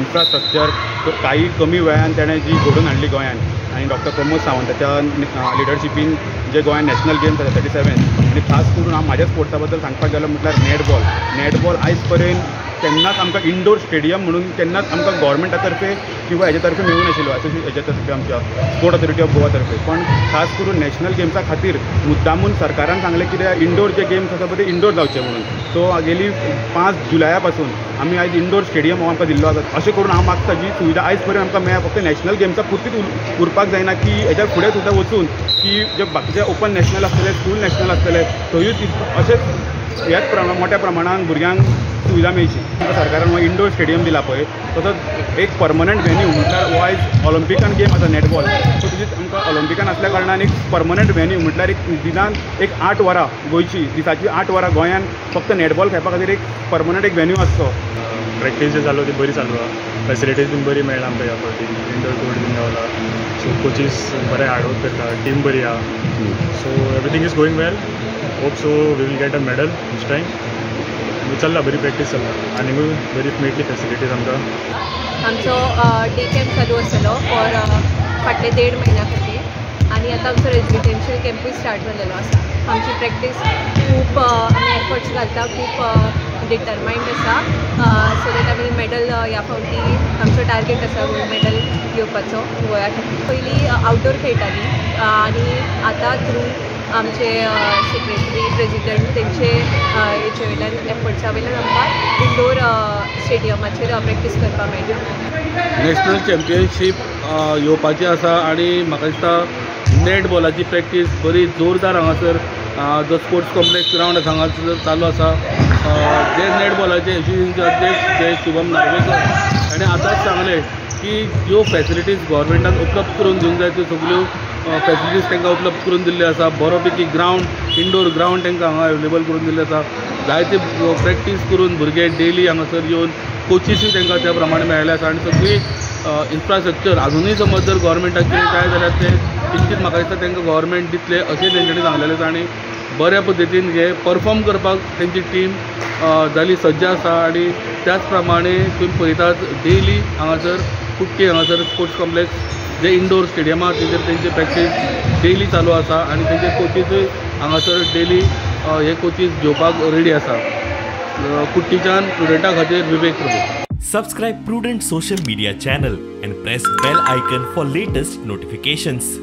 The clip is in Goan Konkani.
इन्फ्रास्ट्रक्चर काही कमी वेळान ताणें जी घडोवन हाडली गोंयान आनी डॉक्टर प्रमोद सावंताच्या लिडरशिपीन जे गोंयान नॅशनल गेम्स आसा 37 आनी खास करून हांव म्हाज्या स्पोर्ट्सा बद्दल सांगपाक गेलो म्हटल्यार नॅटबॉल. नॅटबॉल आयज पर्यंत केन्नाच आमकां इंडोर स्टेडियम म्हणून केन्नाच आमकां गोवोरमेंटा तर्फे किंवा हेजे तर्फे मेळूंक नाशिल्लो, हेजे तर्फे आमच्या स्पोर्ट ऑथॉरिटी ऑफ गोवा तर्फे. पण खास करून नॅशनल गेम्सा खातीर मुद्दामून सरकारान सांगलें कितें इंडोर जे गेम्स आसा पळय ते इंडोर जावचे म्हणून. सो गेली 5 जुलया पासून आमी आयज इंडोर स्टेडियम हो आमकां दिल्लो आसा. अशें करून हांव मागता जी सुविधा आयज पर्यंत आमकां मेळ्ळ्या फक्त नॅशनल गेम्सा पुरतीच उरपाक जायना की हेज्या फुडें सुद्दां वचून की जे बाकीचे ओपन नॅशनल आसतले, स्कूल नॅशनल आसतले, थंयूच अशेंच ह्याच मोठ्या प्रमाणान भुरग्यांक सुविधा मेळची. सरकारान हो इंडोर स्टेडियम दिला पळय तसोच एक परमनंट व्हेन्यू म्हटल्यार हो आयज ऑलिम्पिकान गेम आसा नॅटबॉल, सो तुजी आमकां ऑलिम्पिकान आसल्या कारणान एक परमनंट व्हेन्यू म्हटल्यार एक दिसान एक 8 वरां गोंयची दिसाची 8 वरां गोंयान फक्त नॅटबॉल खेळपा खातीर एक परमनंट एक व्हेन्यू आसचो. प्रॅक्टीस जी चालू ती बरी चालू आसा, फेसिलिटीज बीन बरी मेळ्ळा आमकां ह्या फावटी, इंडोर कोर्ट बीन गावला, सो कोचीस बरे हार्डवर्क करता, टीम बरी आसा, so everything is going well. Hope so we will get a medal this time. चल्ला बरी प्रॅक्टीस चल्ला आनीकूय बरी मेळटली फेसिलिटीज आमकां. आमचो डे कॅम्प चालू आसतलो फॉर फाटले 1.5 म्हयन्या खातीर आनी आतां आमचो रेजिडेन्शियल कॅम्पूय स्टार्ट जाल्लेलो आसा. आमची प्रॅक्टीस खूब आमी एफर्ट्स घालता, खूब डिटरमायंड आसा सो that आमी मेडल ह्या फावटी आमचो टार्गेट आसा गोल्ड मेडल घेवपाचो गोंया खातीर. पयलीं आवटडोर खेळटाली आनी आतां थ्रू आमचे सेक्रेटरी प्रेजिडंट तेंचे हेचे वयल्यान एफर्ट्सा वयल्यान आमकां इंडोर स्टेडियमाचेर प्रॅक्टीस करपाक मेळटा. नॅशनल चॅम्पियनशीप येवपाची आसा आनी म्हाका दिसता नॅट बॉलाची प्रॅक्टीस बरी जोरदार हांगासर जो स्पोर्ट्स कॉम्प्लेक्स ग्रावंड आसा हांगासर चालू आसा. जे नॅट बॉलाचे एसोसिएशनचे अध्यक्ष जे शुभम नार्वेकर हाणें आतांच सांगलें की ज्यो फेसिलिटीज गोवोरमेंटान उपलब्ध करून दिवंक जाय त्यो सगळ्यो फेसिलिटीज तांकां उपलब्ध करून दिल्ल्यो आसा. बरोपैकी ग्रावंड, इंडोर ग्रावंड तांकां हांगा अवेलेबल करून दिल्ले आसा. जायते प्रॅक्टीस करून भुरगे डेली हांगासर येवन कोचिसूय तांकां त्या प्रमाणे मेळ्ळें आसा आनी सगळी इन्फ्रास्ट्रक्चर अजुनूय समज जर गोवोरमेंटाक कितें जाय जाल्यार तें निश्चीत म्हाका दिसता तांकां गोवोरमेंट दितलें अशें तेंच्यांनी सांगलेलें आसा. आनी बऱ्या पद्दतीन हे परफॉर्म करपाक तेंची टीम जाली सज्ज आसा आनी त्याच प्रमाणे तुमी पळयतात डेली हांगासर कुट्टी हांगासर स्पोर्ट्स कॉम्प्लेक्स जे इंडोर स्टेडियम आसा तेजेर तेंची प्रॅक्टीस डेली चालू आसा आनी तेंचे कोचिसूय हांगासर डेली हे कोचीस घेवपाक रेडी आसा. कुट्टीच्यान प्रुडंटा खातीर Vivek Prabhu. Subscribe Prudent social media channel and press bell icon for latest notifications.